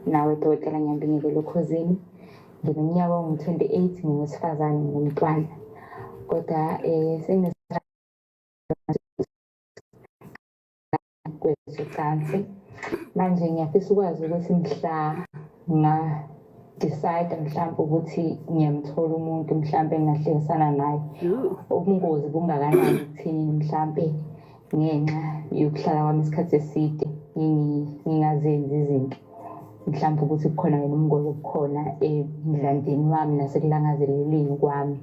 Nawe dokotela, ngiyabingelela oKhozini. Ngineminyaka ongu-28, ngingowesifazane, nginomntwana. Kodwa senginesikhathi kwezocansi. Manje ngiyafisa ukwazi ukuthi mhla nga-decide mhlawumbe ukuthi ngiyamthola umuntu mhlawumbe engingahlekisana naye, ubungozi bungakanani ekuthenini mhlampe ngenxa yokuhlala kwami isikhathi eside ngingazenzi izinto, mhlawumbe ukuthi kukhona yena ubungozi obukhona emdlandeni wami nasekulangazeleleni kwami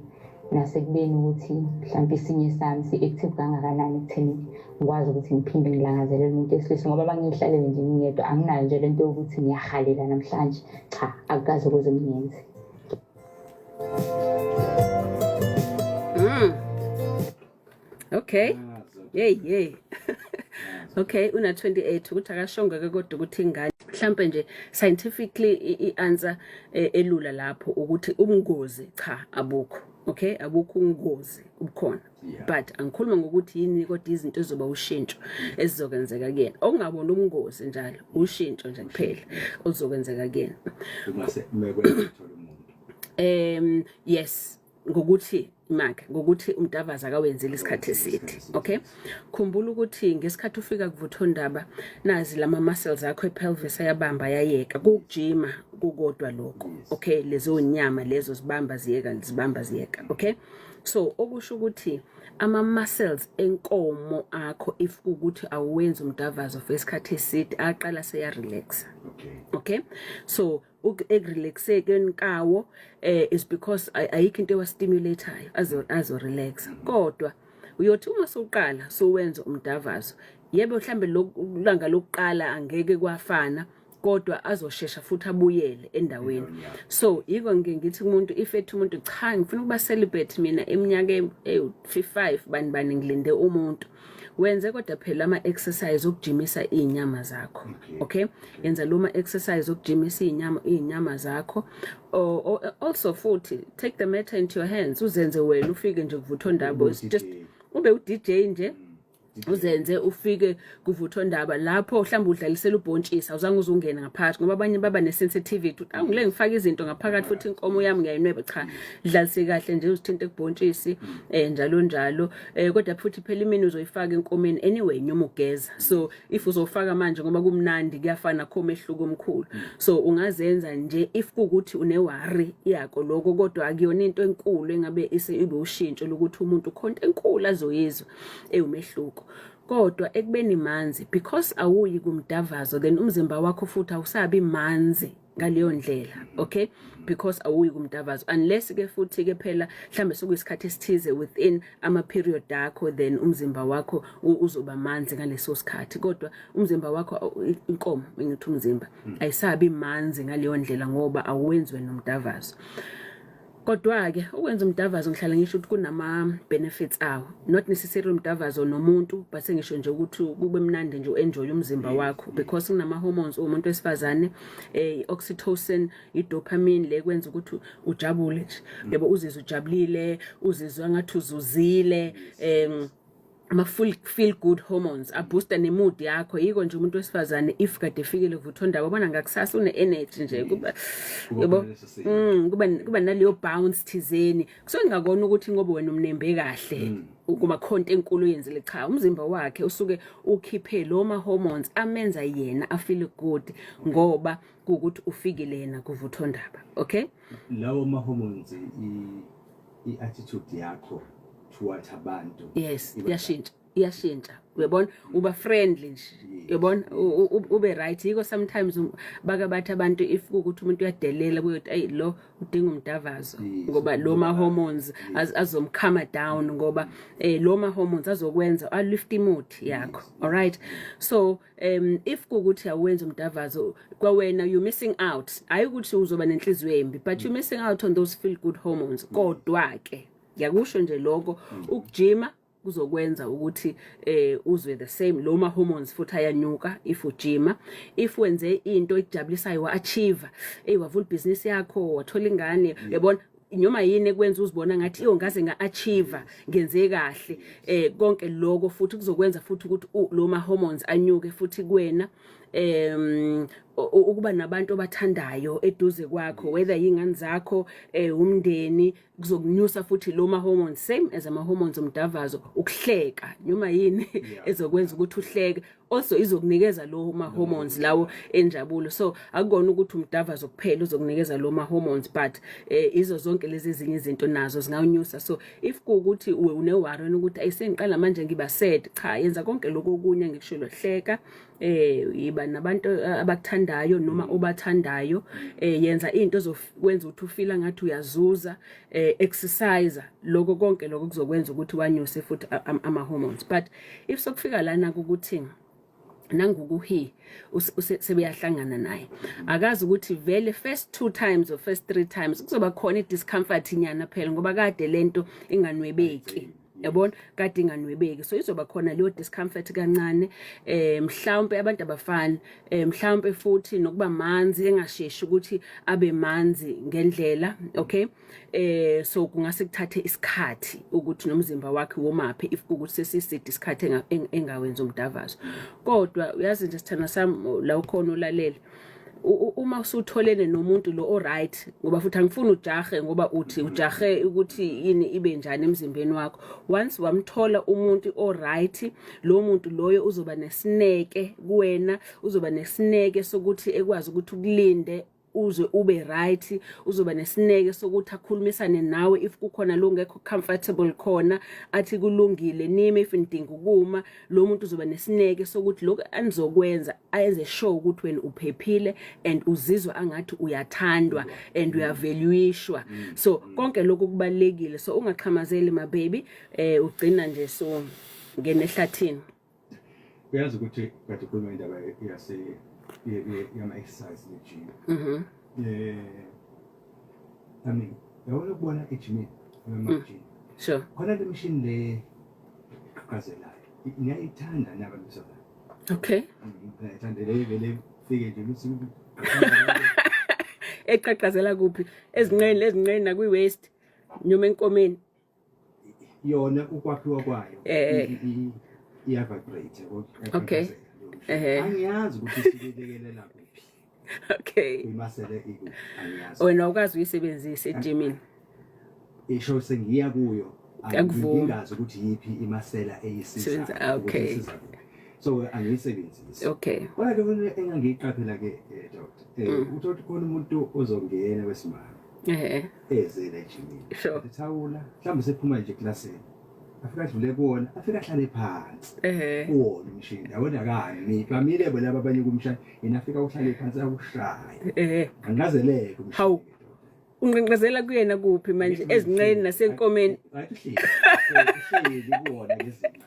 nasekubeni ukuthi mhlawumbe isinye sami si-active kangakanani ekutheni ngikwazi ukuthi ngiphinde ngilangazelele umuntu wesilisa, ngoba bangihlalele nje ngingedwa, anginayo nje lento yokuthi ngiyahalela namhlanje. Cha, akukaze kuze ngiyenze. Okay. Hey hey. Okay, una 28, ukuthi akashongo ke kodwa ukuthi ingane mhlambe nje scientifically i-answer elula lapho ukuthi ubungozi cha, abukho. Okay, abukho ubungozi ubukhona. But angikhuluma ngokuthi yini kodwa izinto ezoba ushintsho esizokwenzeka kuyena. Okungabona ubungozi njalo, ushintsho nje kuphela oluzokwenzeka kuyena. Ungase mekwenza uthola umuntu. Yes, ngokuthi maka ngokuthi umdavazo akawenzile isikhathi eside. Okay, khumbula ukuthi ngesikhathi ufika kuvuthondaba, nazi lama muscles akho e-pelvis ayabamba, ayayeka kukujima kukodwa lokho. Okay, lezo nyama lezo zibamba ziyeka, zibamba ziyeka. Okay, so okusho ukuthi ama muscles enkomo akho, if ukuthi awuwenzi umdavazo for isikhathi eside, aqala seya relaxa. Okay, so ekurelaxekeni kawo is because ayikho into ewastimulatayo azo relax. Kodwa uyothi uma sowuqala sowenza umdavazo, yebo, mhlambe langa lokuqala angeke kwafana, kodwa azoshesha futhi abuyele endaweni. So yiko ngike ngithi kumuntu, if ethi umuntu, "Cha, ngifuna ukuba celibate mina eminyaka ewu-5, bani bani, ngilinde umuntu," wenze kodwa phela ama exercise okujimisa izinyama zakho. Okay, yenza lo ma exercise okujimisa izinyama zakho. Or also futhi take the matter into your hands, uzenze wena, ufike nje kuvuthondaba, just ube u-DJ nje, uzenze, ufike kuvuthondaba lapho mhlawumbe udlalisela ubhontshisi, awuzange uze ungene ngaphakathi, ngoba abanye baba ne-sensitivity, angile ngifake izinto ngaphakathi futhi inkomo yami ngiyayinweba. Cha, dlalise kahle nje, uzithinte kubhontshisi, njalo njalo. Kodwa futhi phela imini uzoyifaka enkomeni anyway noma ugeza, so if uzofaka manje ngoba kumnandi, kuyafana kho umehluko omkhulu. So ungazenza nje if kukuthi une-worry yakho lokho, kodwa akuyona into enkulu engabe ibe ushintsho lokuthi umuntu khonto enkulu azoyizwa ewumehluko. Kodwa ekubeni manzi, because awuyi kumdavazo, then umzimba wakho futhi awusabi manzi ngaleyo ndlela, okay, because awuyi kumdavazo, unless ke futhi ke phela mhlambe sekuyisikhathi esithize within ama period akho, then umzimba wakho uzoba manzi ngaleso sikhathi. Kodwa umzimba wakho, inkomo, ngithi umzimba, ayisabi manzi ngaleyo ndlela ngoba awenziwe nomdavazo. Kodwa-ke ukwenza umdavazo, ngihlala ngisho ukuthi kunama-benefits awo, not necessarily umdavazo nomuntu, but sengisho nje ukuthi kube mnandi nje, u-enjoy umzimba wakho, because kunama-hormones umuntu wesifazane, i-oxytocin, i-dopamine, le kwenza ukuthi ujabule nje, yabo, uzizwe ujabulile, uzizwe ngathi uzuzile, ama full feel good hormones abooster nemood yakho. Yiko nje umuntu wesifazane, if kade efikile kuvuthondaba, ubona ngakusasa une energy nje, kuba, yabo, kuba naleyo bounce thizeni. Kusuke ngakona ukuthi ngoba wena umnembe kahle kuma khonto enkulu oyenzile. Cha, umzimba wakhe usuke ukhiphe lo ma hormones amenza yena afeel good ngoba kuukuthi ufikile yena kuvuthondaba. Okay. Lawo ma hormones, i attitude yakho towards abantu? Yes, iyashintsha, iyashintsha, uyabona, uba friendly nje, uyabona, ube right. Yiko sometimes baka bathi abantu, if kuukuthi umuntu uyadelela, kuyothi, "Ayi, lo udinga umdavazo," ngoba lo ma hormones azomcalma down, ngoba lo ma hormones azokwenza a lift mood yakho. All right, so if kuukuthi awenza umdavazo kwawena, you missing out. Hayi ukuthi uzoba nenhliziyo embi, but you missing out on those feel good hormones. Kodwa ke ngiyakusho nje lokho, ukujima kuzokwenza ukuthi uzwe the same, lo ma hormones futhi ayanyuka if ujima, if wenze into ekujabulisayo, wa achieve, hey, wavula business yakho, wathola ingane, uyabona, noma yini ekwenza uzibona ngathi, "Iyo, ngaze nga-achieve, ngenze kahle," konke lokho futhi kuzokwenza futhi ukuthi lo ma hormones anyuke futhi kuwena. Ukuba nabantu obathandayo eduze kwakho, whether yingane zakho, umndeni, kuzokunyusa futhi lo ma hormones, same as ama hormones omdavazo. Ukuhleka, noma yini ezokwenza ukuthi uhleke, also izokunikeza lo ma hormones lawo enjabulo. So akukona ukuthi umdavazo kuphela uzokunikeza lo ma hormones, but izo zonke lezi ezinye izinto nazo zingawunyusa. So if kuwukuthi une worry ukuthi ayisengiqala manje ngiba sad, cha, yenza konke lokho okunye ngikushilo. Hleka, iba nabantu abakuthandayo noma obathandayo, yenza into ezokwenza ukuthi ufeel ngathi uyazuza, exercise. Lokho konke lokho kuzokwenza ukuthi wanyuse futhi ama hormones. But if sokufika lana ukuthi nangukuhi sebeyahlangana naye, akazi ukuthi vele first two times or first three times kuzoba khona i-discomfort nyana phela, ngoba kade lento inganwebeki, yabona, kade inganwebeki. So izoba khona leyo discomfort kancane. Mhlawumbe abantu abafani, mhlawumbe futhi nokuba manzi, engasheshi ukuthi abe manzi ngendlela, okay? So kungase kuthathe isikhathi ukuthi nomzimba wakhe womaphe if ukuthi sesiside isikhathi engawenzi umdavazo. Kodwa uyazi nje, sithanda sami, la ukhona ulalela, uma usutholene nomuntu lo oright, ngoba futhi angifuni ujahe, ngoba uthi ujahe ukuthi yini ibe njani emzimbeni wakho. Once wamthola umuntu oright, lo muntu loyo uzoba nesineke kuwena, uzoba nesineke sokuthi ekwazi ukuthi ukulinde uze ube right, uzoba nesineke sokuthi akhulumisane nawe if kukhona lo ngekho comfortable khona, athi kulungile, nime if nidinga ukuma. Lo muntu uzoba nesineke sokuthi lokhu anizokwenza ayenze sure ukuthi wena uphephile and uzizwa angathi uyathandwa and uyavaluishwa. So konke lokhu kubalekile, so ungaxhamazeli, my baby, ugcina nje so ngene ehlathini. Uyazi ukuthi kade ukhuluma indaba yase yama-exercise ne-gym. I mean, yabona, ukubona ejimini noma gym, khona le mishini le eqhaqhazelayo, ngiyayithanda nabantu besifazane. Ngiyayithanda le, vele fike nje ukuthi Eqhaqhazela kuphi? Ezinqeni nakwi-waist noma enkomeni? Yona ukwakhiwa kwayo iya-vibrate, yabo. Angiyazi ukuthi isilekelela kuphi. Imasele ikuphi, angiyazi. Wena awukazi uyisebenzise ejimini? Isho sengiya kuyo. Akuvumi. Ngingazi ukuthi yiphi imasela eyisiza ukuthi isiza kuphi, so angiyisebenzisi. Kodwa ke khona engangiyiqaphela ke, doctor, uthola ukuthi khona umuntu ozongena wesimame ezele ejimini, ethawula, mhlawumbe sephuma nje eklasini, afika adlule kuwona, afika ahlale phansi kuwona umshini, yabona, akami, bamile bo laba abanye kumshini, yena afika uhlale phansi, akushaya, angazeleke umshini. Hawu. Unqenqezela kuyena kuphi manje, ezinqeni nasenkomeni? Athi uhleli, uhleli kuwona ngezinqa,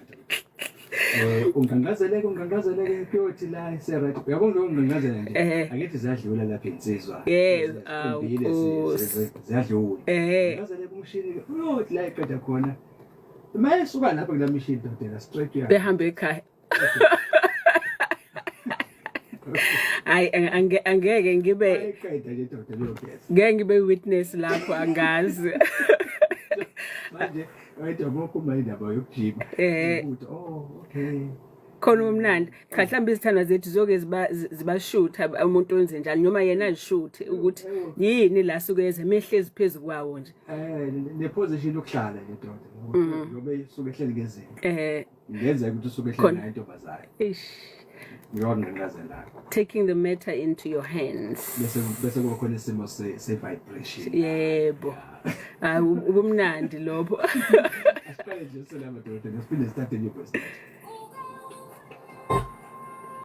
ungangazeleke, ungangazeleke, kuyothi la ise-right, uyabona, lo ungangazeleka nje, akithi ziyadlula lapha insizwa. Awu, Zimbili Nkosi. ziyadlula. Ungangazeleka umshini, uyothi la iqeda khona, uma esuka lapha kula mishini, dokotela, straight uya Behambe ekhaya. Hayi, angeke ngibe ayiqeda nje, dokotela, uyogeza. Ngeke ngibe witness lapho, angazi. Manje wayedwa bokhuluma indaba yokujima, ukuthi oh, okay. Khona umnandi. Cha, mhlawumbe izithandwa zethu zoke zibashutha umuntu wenze njalo, noma yena azishuthe ukuthi yini la suke yenze mehlezi phezu kwawo nje. Ne position yokuhlala nje, dokotela, njengoba isuke ehleli ngezinto, ngenzeka ukuthi usuke ehleli nayo intombazane, Eish. Ngiyonqenqazela. Taking the matter into your hands. Bese kuba khona isimo se vibration. Yebo, hayi, ubumnandi lobo. Asiqale nje selama, dokotela, siphinde sithathe new voice note.